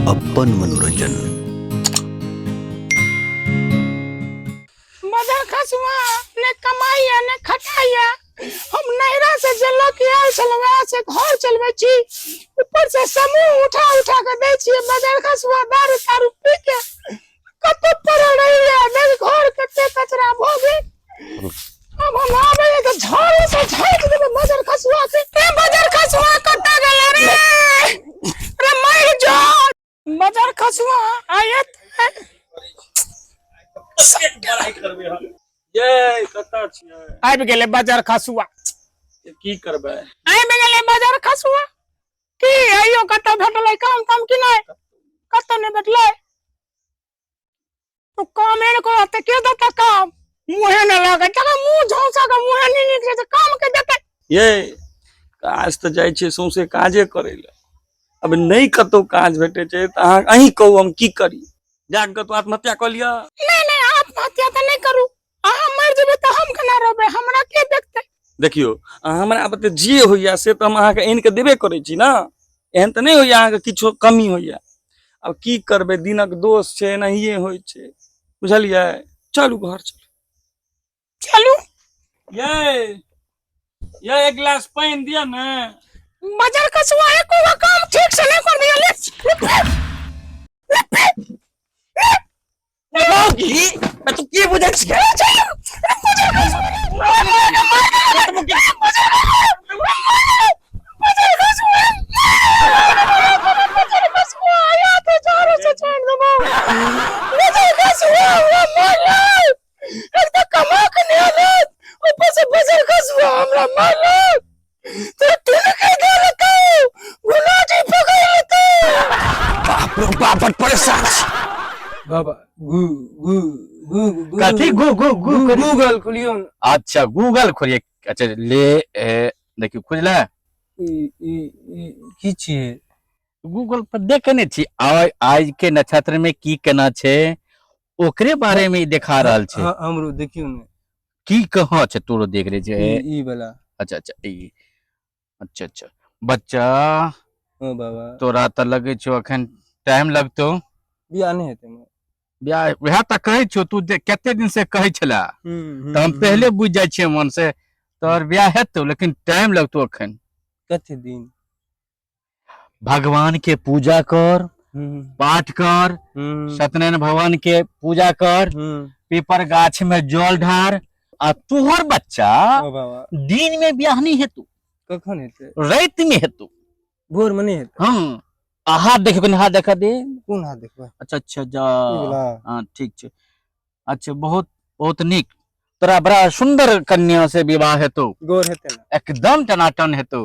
अपन मनोरंजन। मदर खसुआ ने कमाइया ने खटाइया। हम नैरा से जे लऽ के आयल छलहुँ वएह से घर चलबै छी, ऊपर से समूह उठा उठा के दै छियै। मदर खसुआ दारू तारू पी के कतौ पड़ल रहैया, देख घर कते कचरा भऽ गेल। अब हम आबै तऽ झाड़ू से झाड़ि देबै मदर खसुआ के। ए मदर खसुआ कतऽ गेलै रे? रे मरि जो मदर खसुआ आयत। ये कतऽ छियै? आबि गेलै बाजार खसुआ। की करबै? आबि गेलै बाजार खसुआ। की आइयो कतऽ भेटलै काम ताम कि नहि? कतऽ नहि भेटलै? तो कामे ने करत तऽ के देतै काम? मुँहे नहि लगै तकर मुँह झौसा के मुँहे नहि निकलै तऽ काम के देतै? ये काज तऽ जाइ छियै सौंसे काजे करै लए, अब नहि कतौ काज भेटै छै तऽ अहाँ अहीं कहू हम की करी? जाके कतौ आत्महत्या कऽ लिअ? नहि नहि, आत्महत्या तऽ नहि करू। अहाँ मरि जेबै तऽ हम केना रहबै? हमरा के देखतै? देखियौ, अहाँ हमरा बते जे होइया से तऽ हम अहाँके आनि कऽ देबे करै छी ने, एहन तऽ नहि होइया अहाँके किछो कमी होइया। आब की करबै, दिनक दोष छै, एनाहिए होइ छै, बुझलियै? चलू घर चलू। चलू। ये ये एक गिलास पानि दिअ ने। बजर कसुआ एको गो काम ठीक से नहीं कर दिया। ले ले ले मौगी, तू की बुझै छियै? हमरा मारलक तो तुलके देलकौ, गुलाटी पकड़ लेतौ। बाप रे बाप, बड़ परेशान छी। बाबा गू गू गू गू। कथी गू गू गू? गूगल खोलियौ ने। अच्छा गूगल खोलिए। अच्छा ले, ए, देखियौ खुजलै। ई ई ई की छियै? गूगल पर देखे ने छी आइ आज के नक्षत्र में की केना छै, ओकरे बारे में ई देखा रहल छै। हाँ, हमरो देखियौ ने। की कहाँ छै तोरो देख रहे छै? ई वाला। अच्छा अच्छा ई, अच्छा अच्छा बच्चा। हाँ बाबा। तोरा तऽ लगै छौ अखन टाइम लगतौ। बियाह नहि हेतै हमर? बियाह वएह तऽ कहै छौ, तू जे कते दिन से कहै छला तऽ हम पहिले बुझि जाइ छियै मन से तोहर बियाह हेतौ, लेकिन टाइम लगतौ अखन। कते दिन? भगवान के पूजा कर, पाठ कर, सत्यनारायण भगवान के पूजा कर, पीपर गाछ में जल ढार आ तोहर बच्चा ओ बाबा दिन में बियाह नहीं हेतु। कखन हेतै? राति में हेतु। भोर में नहीं हेतै? हाँ, आ हाथ देखियौ कनि, हाथ देखा दे। कोन हाथ देखबै? अच्छा अच्छा जा। ई वला? हाँ ठीक छै। अच्छा बहुत बहुत नीक, तोरा बड़ा सुंदर कन्या से विवाह हेतौ। गोर हेतै ने? एकदम टनाटन हेतौ,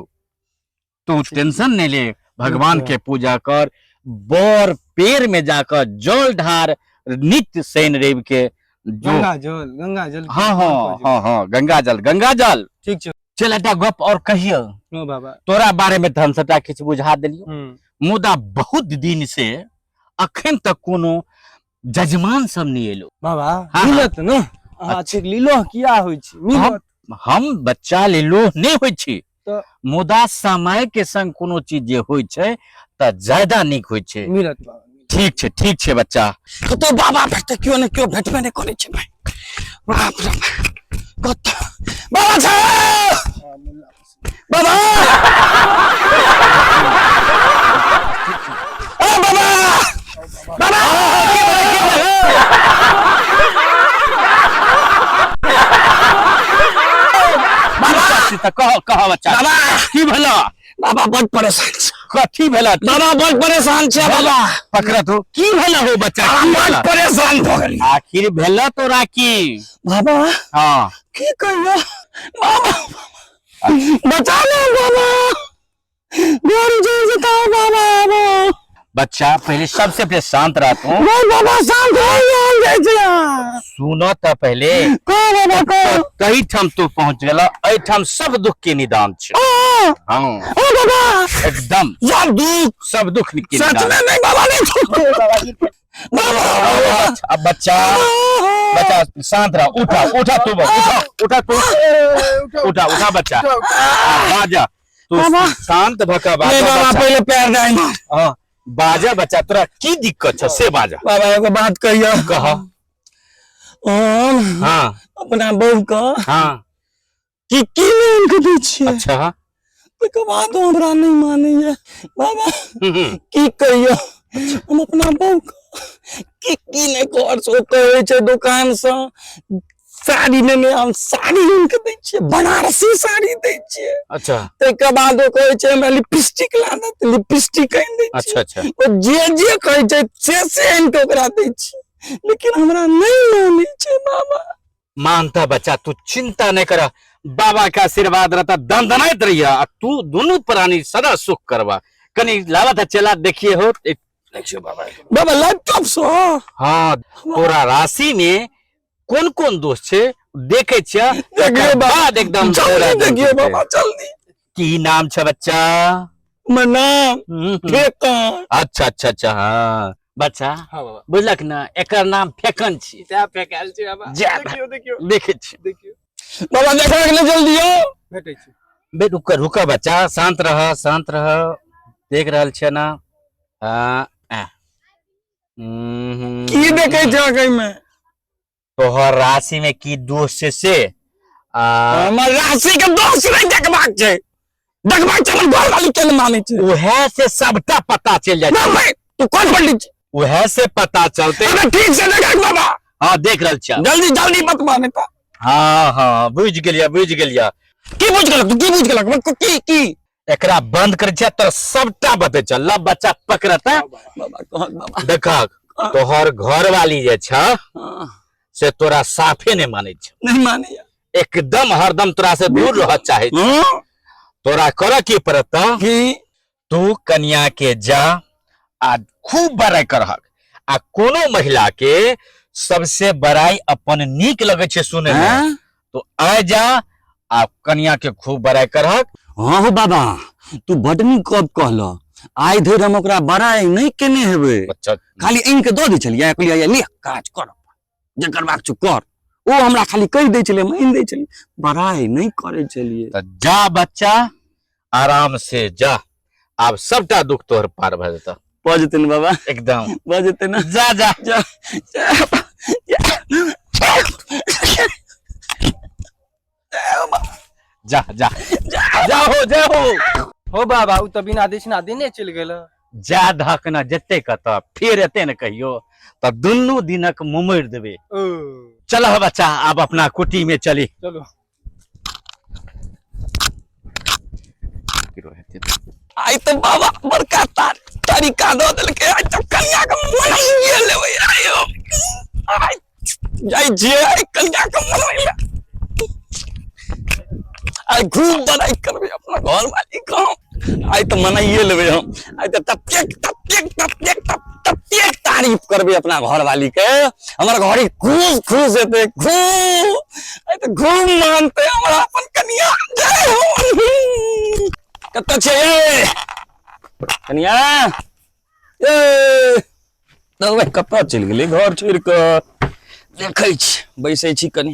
तू टेंशन नहीं ले। भगवान के पूजा कर, बर पेड़ में जाकर जल ढार नित्य शनि रवि के जो गंगा जल, गंगा जल। हाँ हाँ हाँ हाँ, गंगा जल, गंगा जल। ठीक छै। चल एकटा गप और कहियो। हाँ बाबा। तोरा बारे में तऽ हम सबटा किछु बुझा देलियौ, मुदा बहुत दिन से अखन तक कोनो जजमान सब नहीं एलो। बाबा हाँ। मिलत ने? अहाँ अच्छा। ठीक लीलो किया होइ छी, मिलत। हम बच्चा लेलो नहीं होइ छी, तऽ मुदा समय के संग कोनो चीज जे होइ छै तऽ ज्यादा नीक होइ छै। मिलत बाबा, मिलत। ठीक छै, ठीक छै बच्चा। कतौ बाबा भेटतै? केओ ने केओ भेटबे नहि करै छै भाइ। बाप रे बाप, कतौ बाबा छै? बाबा, ओ बाबा, बाबा। तऽ कह कह बच्चा। बाबा। की भेला? बाबा बड़ परेशान छै। कथी भेला? बाबा बड़ परेशान छै बाबा। पकड़ तू, की भेला हो बच्चा? बाबा, की बड़ भेला? परेशान भऽ गेली। आखिर भेला तोरा की? बाबा। हाँ। की कहियो बाबा, बचा ले बाबा, घर जोर जताओ बाबा। बाबा बच्चा, पहले सबसे पहले शांत रह तू। नहीं बाबा, शांत हो जाए छै। सुनो तऽ पहले। कहो बाबा, कहो। कई ठाम तू पहुंच गेला, एहि ठाम सब दुख के निदान छै। ओ। हाँ। ओ बाबा। एकदम सब दुख, सब दुख के सच निदान। में? नहीं बाबा, नहीं बाबा। अब बच्चा, बच्चा शांत रह, उठा उठा तू, उठा उठा तू, उठा उठा बच्चा, बाजा तू बाबा। शांत भऽ कऽ नहीं बाजा बाबा, बच्चा। पहले पैर दाई। हाँ बाजा बच्चा तोरा की दिक्कत छ से बाजा। बाबा एगो बात कहियो। कह। हम हाँ। अपना बहू के हाँ। की की नाम के दै छियै। अच्छा। ओहिके बाद हमरा नहि मानैया बाबा। हम्म। की कहियो, हम अपना बहू के की की नहि कर सो कहै छै दुकान से साड़ी लेने, हम साड़ी आनि के दै छियै, बनारसी साड़ी दै छियै। अच्छा। ताहिके बाद ओ कहै छै हमरा लिपस्टिक ला दे, तऽ लिपस्टिक आनि दै छियै। अच्छा अच्छा। ओ जे जे कहै छै से आनि के ओकरा दै छियै, लेकिन हमरा नहि मानै छै बाबा। मानता बच्चा, तू चिंता नहीं कर, बाबा के आशीर्वाद रहता, दनदनाइत रहिया आ तू दोनों प्राणी सदा सुख करबा। कनी लावा था चला देखिए हो। देखियौ बाबा। बाबा लैपटॉप से। हाँ, तोरा राशि में कोन कोन दोष छे देखे छियै, देखियौ तकर बाबा। बाद एकदम जल्दी तोरा देखियौ बाबा जल्दी। की नाम छे बच्चा? हमर नाम हम्म। फेकन। अच्छा अच्छा अच्छा। हाँ बच्चा। हाँ बाबा। बुझलक ना, एकर नाम फेकन छी। तैं फेकायल छै बाबा। जा। देखियौ देखियौ। देखे छी। देखियौ। बाबा देखा के जल्दी हो। भेटै छै। बे रुक रुक बच्चा, शांत रह शांत रह, देख रहल छियै ना। हाँ, आ। हम्म। की देखै छै आँखि में? तोहर राशि में की दोष छै से आ हमर राशि के दोष नहि देखबाक छै, देखबाक छै हमर घर वाली के नहि मानै छै। उहे से सबटा पता चलि जाइ छै। ना भाई, तू कोन पंडित छी? उहे से पता चलते। अरे ठीक से देखा बाबा। हाँ देख रहल छियै। जल्दी जल्दी मत माने ता। हाँ हाँ बुझि गेलियै बुझि गेलियै। की बुझि गेलक तू? की बुझि गेलक? की की? एकरा बंद कर छियै तोरा सबटा बतै छ। ल बच्चा पकड़त। बाबा कहक बाबा। देखक तोहर घर वाली जे छ हाँ, से तोरा साफे नहीं मानै छ। नहीं मानैया। एकदम हरदम तोरा से दूर रह चाहे छ। हाँ? तोरा कर की पड़त? की? तू कन्या के जा आ खूब बड़ाई करहक, आ कोनो महिला के सबसे बड़ाई अपन नीक लगै छै सुनै में। हाँ? तो आ जा आ कन्या के खूब बड़ाई करहक। हाँ हो बाबा, तू बड नीक गप कहल। आइ धरि हम ओकरा बड़ाई नहि केने हेबै। अच्छा। खाली आनि के दऽ दै छलियै, कहलियै ले काज कर, जे करबाक छौ कर। ओ हमरा खाली कहि दै छलै, हम आनि दै छलियै, बड़ाई नहि करै छलियै। तऽ जा बच्चा आराम से जा, आब सबटा दुख तोहर पार भऽ जेतौ। भऽ जेतै ने बाबा? एकदम भऽ जेतै ने? जा जा। जा। जा जा जाहो जाहो। हो बाबा, उ तऽ बिना दक्षिणा देने चलि गेल। जा धकना जते कत फेर एते ने कहियो तऽ दुनू दिनक मुमरि देबै। ओ चलह बच्चा आब अपना कुटी में चली। चलू। आइ तऽ बाबा बड़का तरीका दऽ देलकै। आइ तऽ कन्या के मनाइए लेबै। आइ हम आइ जाइ छियै, आइ कन्या के मनैले। आइ खूब बड़ाई करबै अपना घर वाली के हम। आइ तऽ मनाइए लेबै हम। आइ तऽ ततेक ततेक ततेक ततेक तारीफ करबै अपना घर वाली के, हमर घरी खूब खुश हेतै, खूब आइ तऽ खूब मानतै हमरा अपन कन्या। जय हो। कतऽ छै ये कन्या? ए भाई कतऽ चलि गेलै घर छोड़ि कऽ? देखै छी, बैसै छी कनि।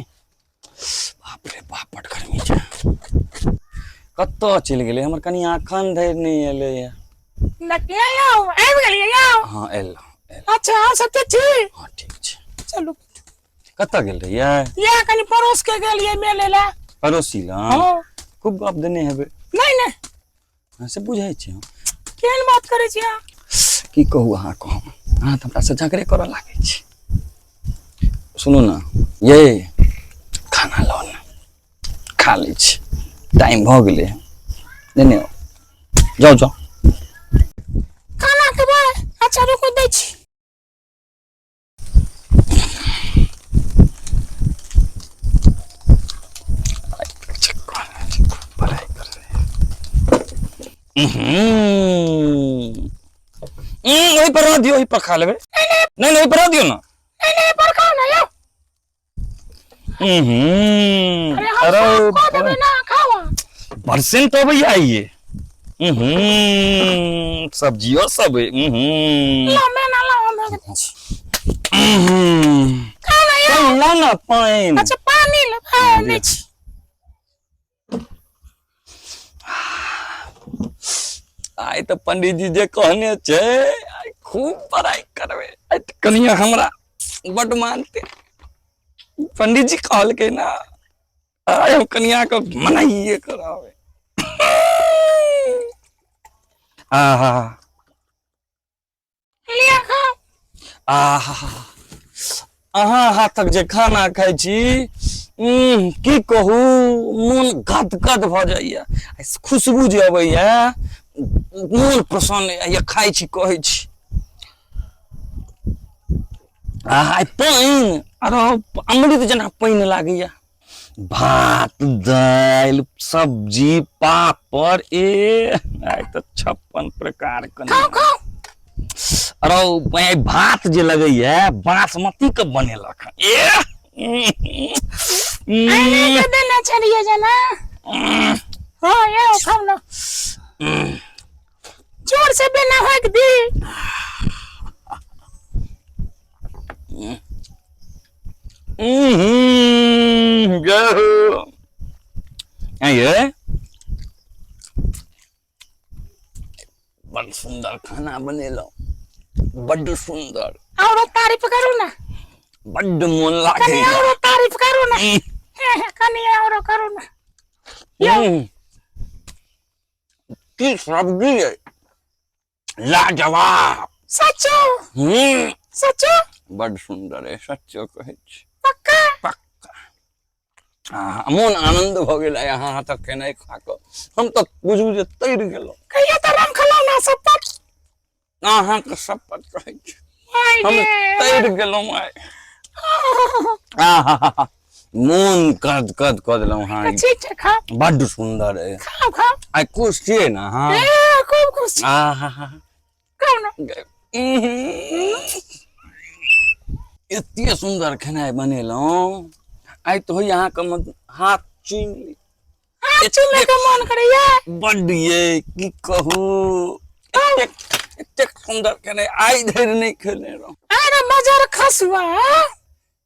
बाप रे बाप, बड गर्मी छै। कतऽ चलि गेलै हमर कनिया? एखन धरि नहि एलैया। देखियै यौ, आबि गेलियै यौ। हाँ एल एल। अच्छा, अहाँ सब ठीक छी? हाँ ठीक छै। चलू। कतऽ गेल रहियै? इएह कनि पड़ोस के गेलियै मेले लए। पड़ोसी लग? हाँ। खूब गप देने हेबै। नहि नहि। हाँ, से बुझै छी हम। केहन बात करै छी अहाँ? की कहू अहाँके हम, अहाँ तऽ हमरासँ झगड़े करऽ लागै छी। सुनू ने ये, खाना लाउ ने, खा लै छी, टाइम भऽ गेलै। लेने आउ, जाउ जाउ। खाना खेबै? अच्छा रुकू, दै छी। ओहि पर रह दियौ, ओहि पर खा लेबै। नहि नहि, ओहि पर रह दियौ ने। नहीं नहीं, पर खाओ ना यौ। अरे हम अरे साफ कऽ देबै ना, खाओ। बरसेन तो अबैया ये। सब्जियो सब है। ला मैं ना लाओ, हम दै छी। खाओ ना यौ। पानि लाउ ना, पानि। अच्छा पानी ले, खाओ नै छी। आइ तऽ पंडीजी जे कहने छै, खूब बड़ाई करबै। आइ तऽ कनिया हमरा बड्ड मानते। पंडित जी कहलकै ना, आइ हम कनिया के मनाइए कराबै। आहा लिअ खाउ। आहा, अहाँ हाथक जे खाना खाइ छी, की कहू, मोन गदगद भऽ जाइया। खुशबू जे अबैया, मोन प्रसन्न होइया। खाइ छी, कहै छी, आहा, पानि आरो अमृत जेना पानि लागैया। भात, दालि, सब्जी, पापड़, ए आइ तऽ 56 प्रकार के। खाउ खाउ। अरे भाई, भात जे लगैया बासमती के बनेलक हन। ए अहीं के देने छलियै जेना। हाँ, ये खाउ ना। जोर से बेना होक दी। जय हो। ये बड़ सुंदर खाना बनेलहुँ, बड्ड सुंदर। औरो तारीफ करू ना। बड्ड मोन कनी लागैया। औरो तारीफ करू ना, कनी औरो करू ना। की सब्जी है, लाजवाब। सचो? सचो? बड्ड सुंदर है, सच्चो कहै छी। पक्का? पक्का। मोन आनंद भऽ गेल आइ अहाँ हाथक खेनाइ खा कऽ। हम तऽ बुझू जे तैर गेलहुँ। कहियो तऽ राम खलौना शपथ। अहाँके शपथ कहै छी, आइ हम गे। तैर गेलहुँ आइ। आहा, मोन कद कद कऽ देलहुँ। हाँ। ठीक छै, खाउ। बड्ड सुंदर है। खाउ खाउ। आइ खुश छियै ने अहाँ? ए, खूब खुश छी। आहा। खाउ ना। एते सुंदर खेनाइ बनेलहुँ आइ तऽ होइए अहाँके हाथ चूमि ली। हाथ चूमे के मन करैया। बड्ड ये, की कहू, एतेक एतेक सुंदर खेनाइ आइ धरि नहि खेने रहौं। अरे मजर खसुआ,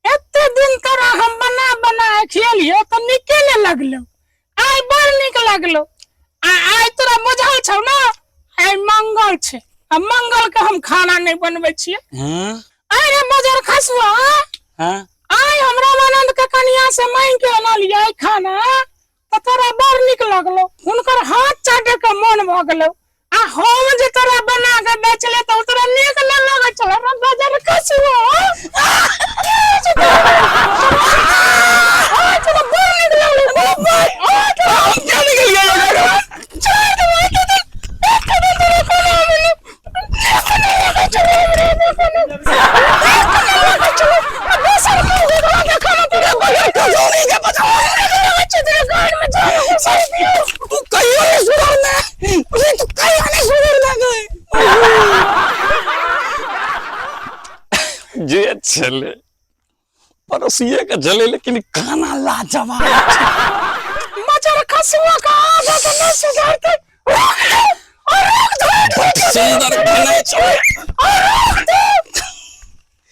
एते दिन तोरा हम बना बना के खियलियो तऽ नीके ने लगलो, आइ बड़ नीक लगलो। आ आइ तोरा बुझल छौ ना, आइ मंगल छै आ मंगल के हम खाना नहि बनबै छियै। हँ। अरे मजर खसुआ, हँ। आइ हम रामानंद के कनिया से मांगि के अनलियै खाना तऽ तोरा बड़ नीक लगलो, हुनकर हाथ चाटे के मन भऽ गेलो, आ हम जे तोरा बना के बेचले तऽ ओ तोरा नीक नहि लगै छलो रे मजर खसुआ। तोरा बड़ नीक लगलो। हम किया नहि गेलियै? तू कहियो नहि सुधरले, तू कहियो नहि सुधरले गे। जे छलै पड़ोसिए के छलै, लेकिन खाना लाजवाब। मजर खसुआ के।